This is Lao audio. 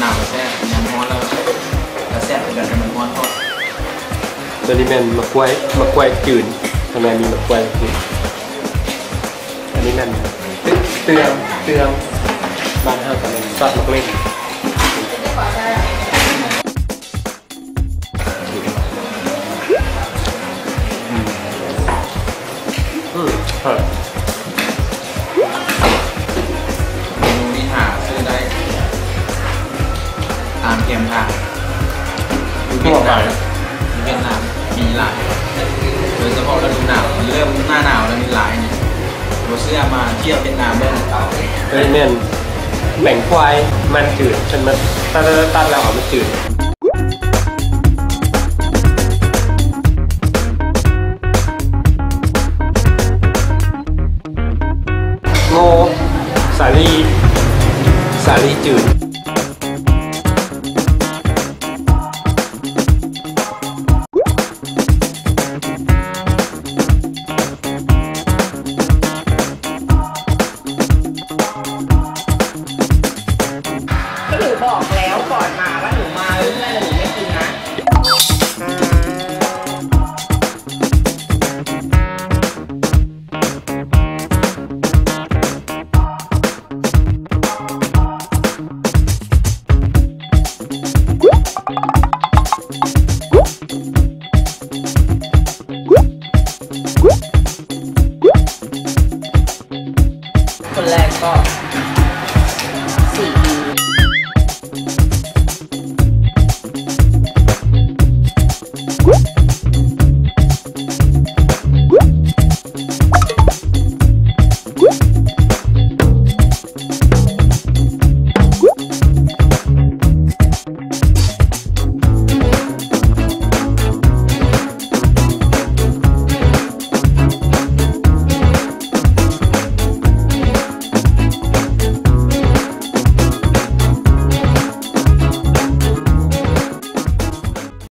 ໜາວກະແຊບ ຍາມຮ້ອນແລ້ວກະແຊບຄືກັນ ແຕ່ມັນຮ້ອນໂພດ. ໂຕນີ້ແມ່ນໝາກກ້ວຍ ໝາກກ້ວຍຈືນ ຂ້າງໃນມີໝາກກ້ວຍຈືນ. ອັນນີ້ແມ່ນເຕືອງ ເຕືອງ ບ້ານເຮົາກະແມ່ນຊອດໝາກເລັ່ງ. ອືມ ເມນູນີ້ຫາຊື້ໄດ້ຕາມແຄມທາງ ຢູ່ຫວຽດນາມ ຢູ່ຫວຽດນາມມີຫຼາຍ ໂດຍສະເພາະລະດູໜາວ ເລີ່ມໜ້າໜາວແລ້ວນີ້ຫຼາຍນີ້ ບໍ່ເຊື່ອມາທ່ຽວຫວຽດນາມເບິ່ງ. ໂຕນີ້ແມ່ນແປງຄວາຍ ມັນຈືນ ເພິ່ນມາຕັດ ຕັດ ຕັດແລ້ວເອົາມັນຈືນ. ໂງ່ ສາລີ ສາລີຈືນ. ก็หนูบอกแล้วก่อนมาว่าหนูมาเรื่องอะไร หนูไม่กินนะ